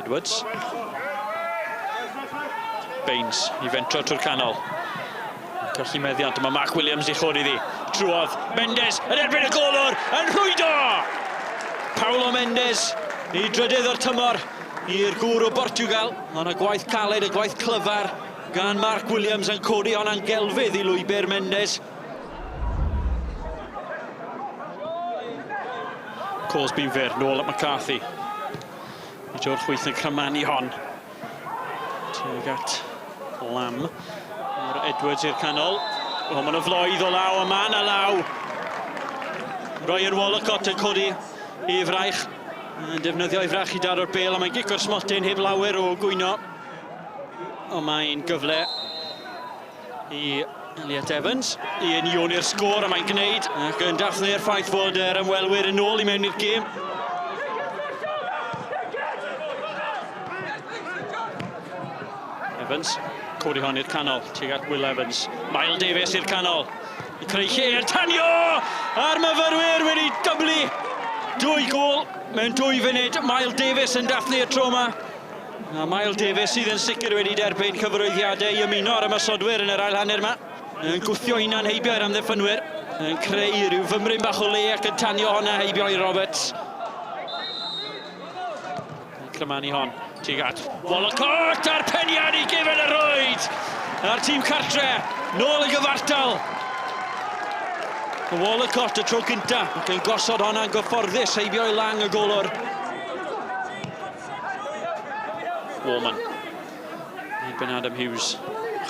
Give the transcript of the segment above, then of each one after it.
Edwards. Baines i fentro trwy'r canol. Colli meddiant, mae Mark Williams i chod iddi. Trwodd, Mendes yn erbyn y golwr, yn rhwydo! Paulo Mendes i drydydd o'r tymor i'r gŵr o Bortugal. Ond y gwaith caled, y gwaith clyfar gan Mark Williams yn codi honna'n gelfydd i lwybr Mendes. Cosby'n fyr, nôl at McCarthy. I Jo'r chwyth yn cramanu hon. Tuag at Lam. O'r Edwards i'r canol. O, mae'n y floedd o law, a mae yna law. Ryan Wallacott yn codi i fraich. Yn defnyddio ei frach i daro'r bel, a mae'n gic o'r smotyn heb lawer o gwyno. Ond mae'n gyfle i Elliot Evans i unioni'r sgôr a mae'n gwneud ac yn dathlu'r ffaith fod yr ymwelwyr yn ôl i mewn i'r gêm. Evans, codi hon i'r canol, tuag at Will Evans. Mael Davies i'r canol. I creu lle i'r tanio! A'r myfyrwyr wedi dyblu! Dwy gôl mewn dwy funud. Mael Davies yn dathlu y tro yma. A Mael Davies sydd yn sicr wedi derbyn cyfarwyddiadau i ymuno â'r ymosodwyr yn yr ail hanner yma. Yn gwthio hunan heibio i'r amddiffynwyr. Yn creu rhyw fymryn bach o le ac yn tanio honna heibio i Roberts. Cymanu hon. Tuag at Wollacott a'r peniad i gefn y rwyd. A'r tîm cartre nôl yn gyfartal. Wollacott y tro cynta ac yn gosod honna'n gyfforddus heibio i Lang y golwr. Warman. Erbyn Adam Hughes,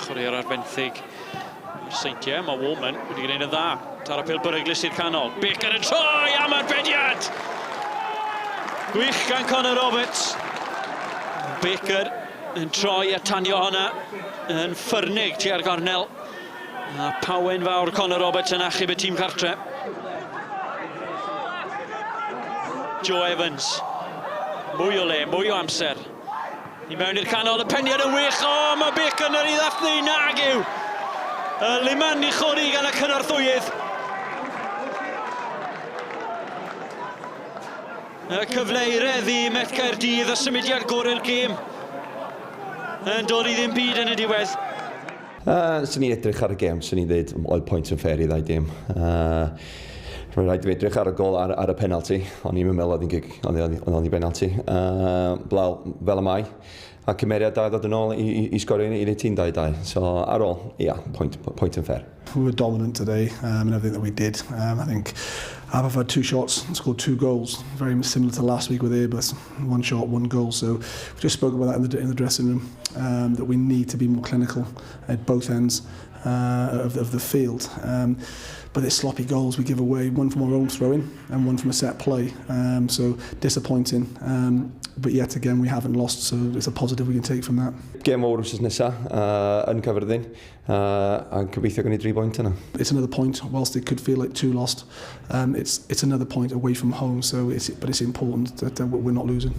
chwaraewr ar benthyg i'r Seintiau. Mae Warman wedi gwneud yn dda. Taro pêl beryglus i'r canol. Baker yn troi am arbediad! Gwych gan Conor Roberts. Baker yn troi a tanio honna yn ffyrnig tua'r gornel. A pawen fawr Conor Roberts yn achub y tîm cartre. Joe Evans. Mwy o le, mwy o amser. I mewn i'r canol, y peniad yn wych. O, mae Bacon yn ei ddathlu, nag yw. Y liman i chodi gan y cynorthwyydd. Y cyfle i reddu Met Caerdydd a symudiad gorau'r gêm yn dod i ddim byd yn y diwedd. Uh, swn i'n edrych ar y gêm, swn i'n dweud oedd pwynt yn fair i ddau dîm. Uh, Rwy'n rhaid i fi edrych ar y gol ar, ar y penalty, o'n i'n meddwl oedd hi'n gig, oedd hi'n penalty. Uh, blaw, fel y mae. A cymeriad da ddod yn ôl i, i, i sgorio i wneud tîm 2-2. So ar ôl, ia, yeah, point, point yn fair. We were dominant today in everything that we did. I think Aberfan had two shots and scored two goals, very similar to last week with Airbus. One shot, one goal. So we just spoke about that in the, in the dressing room, that we need to be more clinical at both ends of, of the field. But it's sloppy goals we give away, one from our own throwing and one from a set play. So disappointing. But yet again, we haven't lost, so it's a positive we can take from that. Gêm fawr wythnos nesaf yn Caerfyrddin. A gobeithio gawn ni dri bwynt yna. It's another point, whilst it could feel like two lost, it's, it's another point away from home, so it's, but it's important that we're not losing.